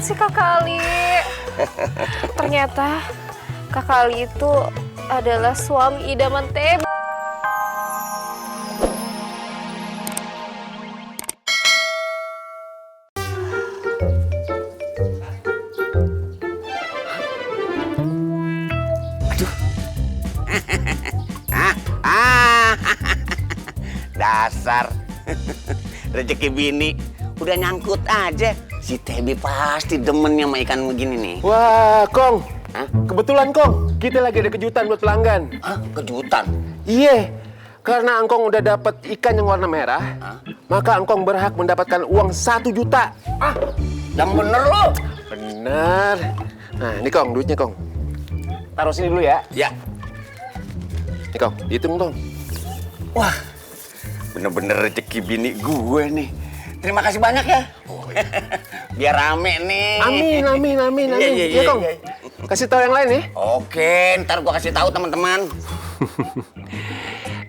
banget sih Kakak Ali. Ternyata Kakak Ali itu adalah suami idaman Teb. Dasar rezeki bini udah nyangkut aja. Si Tebi pasti demennya sama ikan begini nih. Wah, Kong. Hah? Kebetulan, Kong. Kita lagi ada kejutan buat pelanggan. Hah? Kejutan? Iya. Karena Engkong udah dapat ikan yang warna merah, maka Engkong berhak mendapatkan uang 1 juta. Ah, yang bener lo. Bener. Nah, ini Kong, duitnya, Kong. Taruh sini dulu ya. Ya. Nih, Kong. Hitung, Kong. Wah, bener-bener rezeki bini gue nih. Terima kasih banyak ya. Biar rame nih. Amin. Iya, Ya, Kong. iya. Kasih tahu yang lain ya. Oke, ntar gue kasih tahu teman-teman.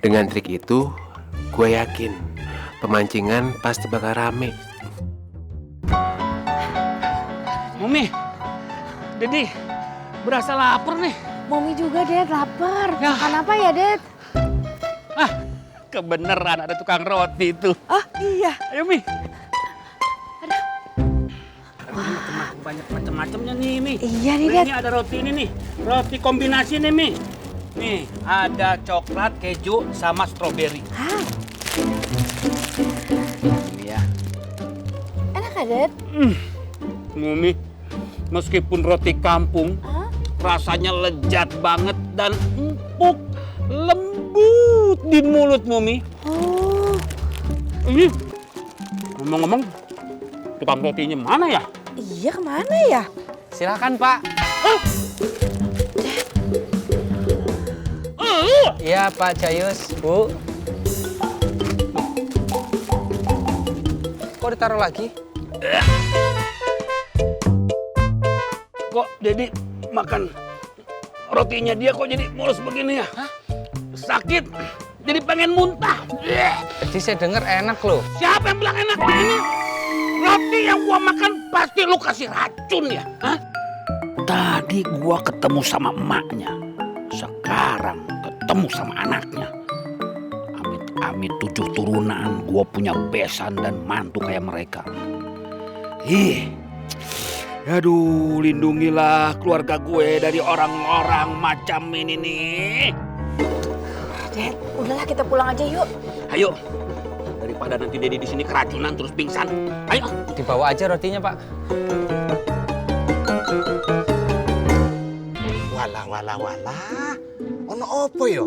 Dengan trik itu, gue yakin pemancingan pasti bakal rame. Mami, Dedi, berasa lapar nih. Mami juga, Ded, lapar. Ya. Makan apa ya, Ded? Ah, kebeneran ada tukang roti itu. Oh, iya. Ayo, Mi. Banyak macam-macamnya nih, Mi. Iya nih, Ded. Ini ada roti ini nih. Roti kombinasi nih, Mi. Nih, ada coklat, keju, sama stroberi. Hah, Ini ya. enak kan, Ded? Mami, meskipun roti kampung, Hah? rasanya lezat banget dan empuk, lembut di mulut, Mami. Oh, Ini, ngomong-ngomong, tukang rotinya mana ya? iya kemana ya? Silakan, Pak. Iya, Pak Jayus, Bu. Kok ditaruh lagi? Kok jadi makan rotinya dia kok jadi mulus begini ya? Hah? Sakit, jadi pengen muntah. Tadi saya dengar enak loh. Siapa yang bilang enak? Ini roti yang gua makan pasti lu kasih racun ya? Hah? Tadi gua ketemu sama emaknya, sekarang ketemu sama anaknya. Amit-amit 7 turunan gua punya besan dan mantu kayak mereka. Aduh, lindungilah keluarga gue dari orang-orang macam ini nih. Ded, udahlah kita pulang aja yuk. Ayo, daripada nanti Dedi di sini keracunan terus pingsan. Ayo. Dibawa aja rotinya, Pak. Walah. Ono opo yo?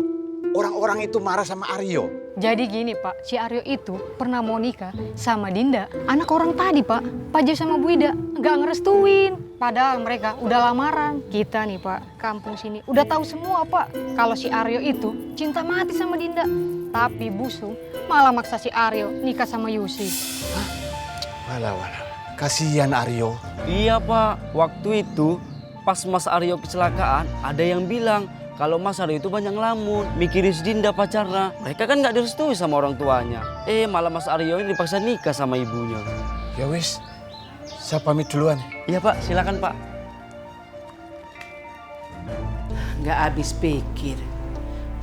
Orang-orang itu marah sama Aryo. Jadi gini Pak, si Aryo itu pernah mau nikah sama Dinda, anak orang tadi Pak. Pak Jai sama Bu Ida nggak ngerestuin. Padahal mereka udah lamaran. Kita nih Pak, kampung sini udah tahu semua Pak. Kalau si Aryo itu cinta mati sama Dinda. Tapi Busung malah maksa si Aryo nikah sama Yusi. Walah. Kasihan Aryo. Iya Pak, waktu itu pas Mas Aryo kecelakaan ada yang bilang kalau Mas Aryo itu banyak ngelamun, mikirin si Dinda pacarnya. Mereka kan nggak direstui sama orang tuanya. Malah Mas Aryo ini dipaksa nikah sama ibunya. Ya wis, saya pamit duluan. Iya Pak, silakan Pak. Nggak habis pikir,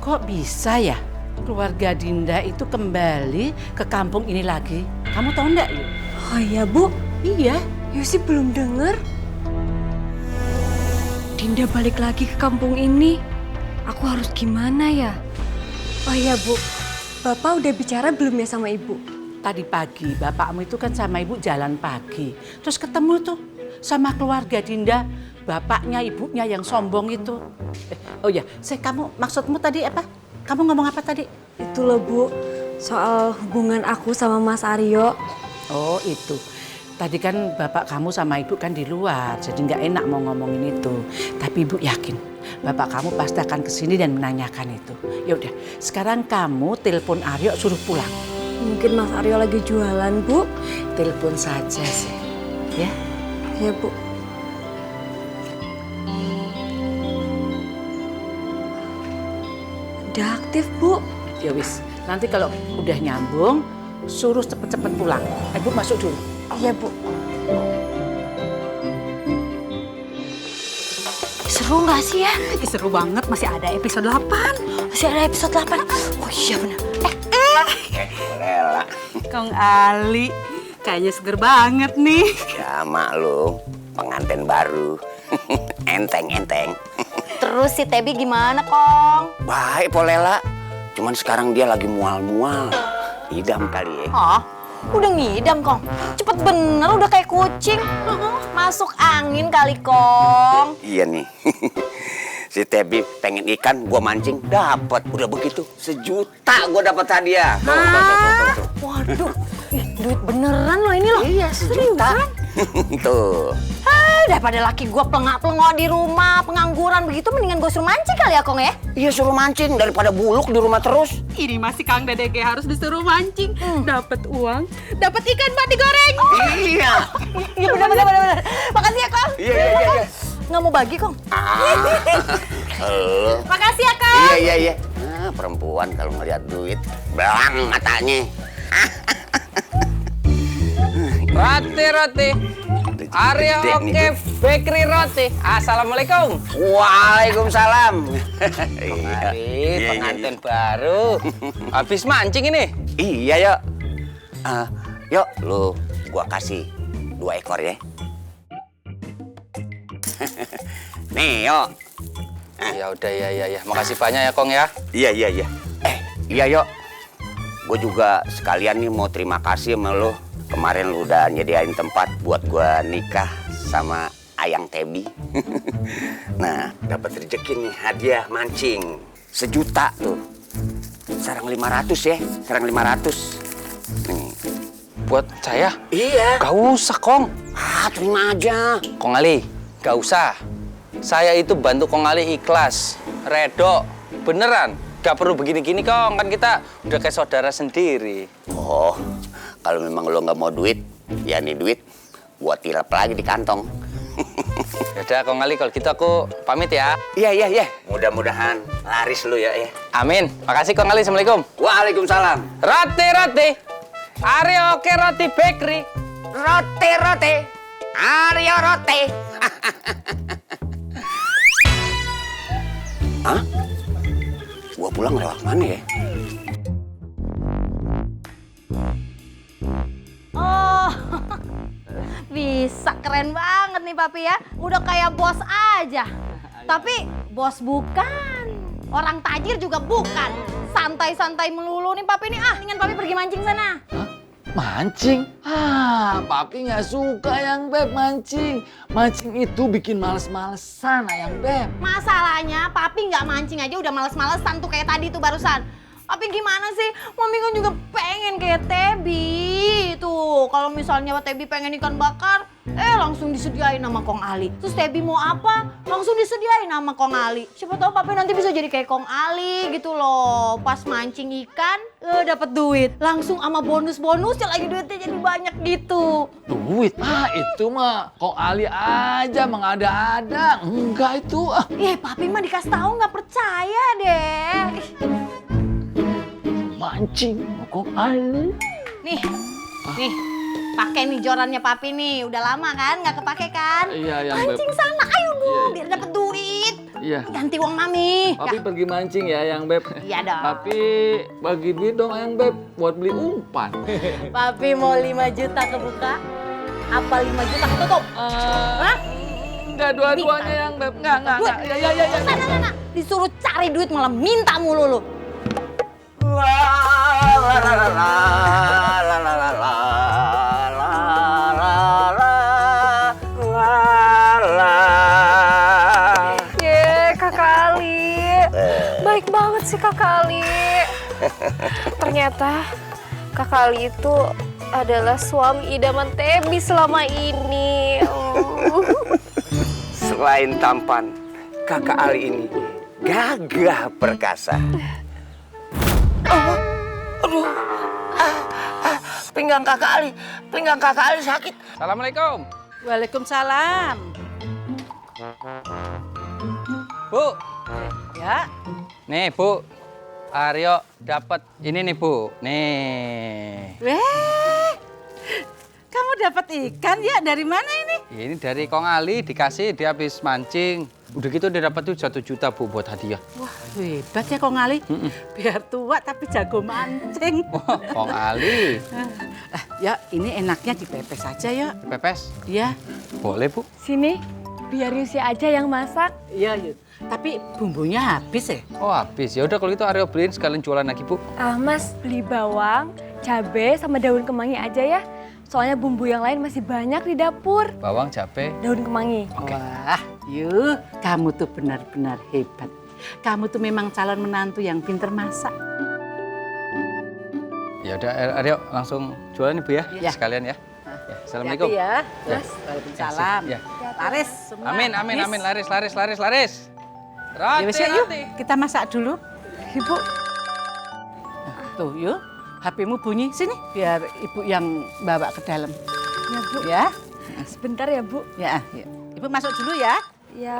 kok bisa ya keluarga Dinda itu kembali ke kampung ini lagi? Kamu tahu nggak Yu? Oh iya, Bu. Iya. Yusi belum denger. Dinda balik lagi ke kampung ini. Aku harus gimana ya? Oh iya, Bu. Bapak udah bicara belum ya sama Ibu? Tadi pagi bapakmu itu kan sama ibu jalan pagi. Terus ketemu tuh sama keluarga Dinda, bapaknya, ibunya yang sombong itu. Oh ya, kamu maksudmu tadi apa? Kamu ngomong apa tadi? Itu loh, Bu. Soal hubungan aku sama Mas Aryo. Oh itu. Tadi kan bapak kamu sama ibu kan di luar, jadi nggak enak mau ngomongin itu. Tapi ibu yakin bapak kamu pasti akan kesini dan menanyakan itu. Ya udah, sekarang kamu telepon Aryo suruh pulang. Mungkin Mas Aryo lagi jualan, Bu. Telepon saja sih, ya. Ya, Bu. Udah aktif, Bu. Ya wis, nanti kalau udah nyambung, suruh cepet-cepet pulang. Ibu masuk dulu. Iya, Bu. Seru nggak sih ya? Seru banget, masih ada episode 8. Masih ada episode 8. Oh iya bener. Lela. Kong Ali, kayaknya seger banget nih. Ya maklum, pengantin baru. Enteng. Terus si Tebi gimana, Kong? Baik, Polela. Cuman sekarang dia lagi mual-mual. Idam kali ya. Hah? Udah ngidam, Kong. Cepet bener, udah kayak kucing. Masuk angin kali, Kong. Iya nih. Si Tebi pengen ikan, gua mancing, dapat. Udah begitu, 1 juta gua dapat hadiah. Tuh. Waduh, ih, duit beneran loh ini loh. Iya, 1 juta. Tuh. Daripada laki gua pelengak-pelengok di rumah, pengangguran begitu, mendingan gua suruh mancing kali ya, Kong ya? Iya, suruh mancing daripada buluk di rumah terus. Ini masih Kang Dedeke harus disuruh mancing. Dapat uang, dapat ikan buat digoreng. Iya. Iya bener. Makasih ya, Kong. Iya. Nggak mau bagi, Kong. Makasih ya, Kang. Iya. Nah, perempuan kalau ngeliat duit, belang matanya. Roti. Aryo Oke Bakery Roti. Assalamualaikum. Waalaikumsalam. Mari, pengantin baru. Habis mancing ini? Iya, Yok. Yok, lu gua kasih 2 ekor ya. Nih, Yok. Ya udah ya. Makasih banyak ya, Kong ya. Iya. Iya, Yok. Gue juga sekalian nih mau terima kasih sama lu. Kemarin lu udah nyediain tempat buat gua nikah sama Ayang Tebi. Nah, dapat rezeki nih hadiah mancing 1 juta tuh. Sarang 500 ya, sarang 500. Nih. Buat saya? Iya. Gak usah, Kong. Terima aja. Kong Ali, gak usah. Saya itu bantu Kong Ali ikhlas, redo, beneran. Gak perlu begini-gini, Kong. Kan kita udah kayak saudara sendiri. Oh, kalau memang lo nggak mau duit, ya nih duit buat tilap lagi di kantong. Yaudah, Kong Ali, kalau gitu aku pamit ya. Iya. Mudah-mudahan laris lu ya. Amin. Makasih, Kong Ali. Assalamualaikum. Waalaikumsalam. Roti. Aryo Oke Roti Bakery. Roti. Aryo Roti. Hah? Gua pulang lewat mana ya? Oh, bisa keren banget nih Papi ya. Udah kayak bos aja. Tapi bos bukan. Orang tajir juga bukan. Santai-santai melulu nih Papi nih. Ingin Papi pergi mancing sana. Mancing? Papi nggak suka yang Beb mancing. Mancing itu bikin males-malesan Ayang Beb. Masalahnya Papi nggak mancing aja udah males-malesan tuh kayak tadi tuh barusan. Papi gimana sih? Mami kan juga pengen kayak Tebi. Tuh, kalau misalnya Tebi pengen ikan bakar, langsung disediain sama Kong Ali. Terus Tebi mau apa? Langsung disediain sama Kong Ali. Siapa tahu Papi nanti bisa jadi kayak Kong Ali gitu loh. Pas mancing ikan, dapat duit. Langsung sama bonus-bonusnya lagi duitnya jadi banyak gitu. Duit? Itu mah Kong Ali aja mengada-ada. Enggak itu. Papi mah dikasih tahu nggak percaya deh. Mancing Kong Ali. Nih, pakai nih jorannya Papi nih. Udah lama kan nggak kepake kan? Iya, yang mancing Beb. sana, ayo Bu, Iya. biar dapet duit. Iya. Ganti uang Mami. Papi Ya. pergi mancing ya yang Beb. Iya dong. Papi bagi duit dong yang Beb buat beli umpan. Papi mau 5 juta kebuka? Apa 5 juta ketutup? Hah? Enggak dua-duanya yang Beb. Enggak. Ya. Sana. Disuruh cari duit malah minta mulu lu. Kakak Ali. Baik banget sih Kakak Ali. Ternyata Kakak Ali itu adalah suami idaman Tebi selama ini. Selain tampan, kakak Ali ini gagah perkasa. Pinggang kakak Ali sakit. Assalamualaikum. Waalaikumsalam. Bu. Ya. Nih, Bu. Aryo dapat ini nih, Bu. Nih. Kamu dapat ikan ya? Dari mana ini? Ini dari Kong Ali dikasih, dia habis mancing. Udah gitu dia dapat tuh 1 juta Bu buat hadiah. Wah, hebat ya Kong Ali. Biar tua tapi jago mancing. Kong Ali. Ya, ini enaknya dipepes aja ya. Pepes? Iya. Boleh Bu. Sini, biar Yusi aja yang masak. Iya, Yud. Tapi bumbunya habis ya? Oh habis, ya udah kalau itu Aryo beliin sekalian jualan lagi Bu. Mas beli bawang, cabai, sama daun kemangi aja ya. Soalnya bumbu yang lain masih banyak di dapur. Bawang, cabai. Daun kemangi. Wah, Yu, kamu tuh benar-benar hebat. Kamu tuh memang calon menantu yang pinter masak. Ya udah Aryo langsung jualan Ibu ya, Ya. sekalian ya. Ya, Assalamualaikum. Hati-hati ya. Ya. Waalaikumsalam. Ya. Laris semua. Amin, amin, Habis. amin. Laris, laris, laris, laris. Ya Roti, wes ya, yuk. roti. Kita masak dulu. Ibu. Tuh, yuk. HP-mu bunyi. Sini, biar Ibu yang bawa ke dalam. Ya Bu, Ya? sebentar ya Bu. Ya, yuk. Ibu masuk dulu ya. Ya.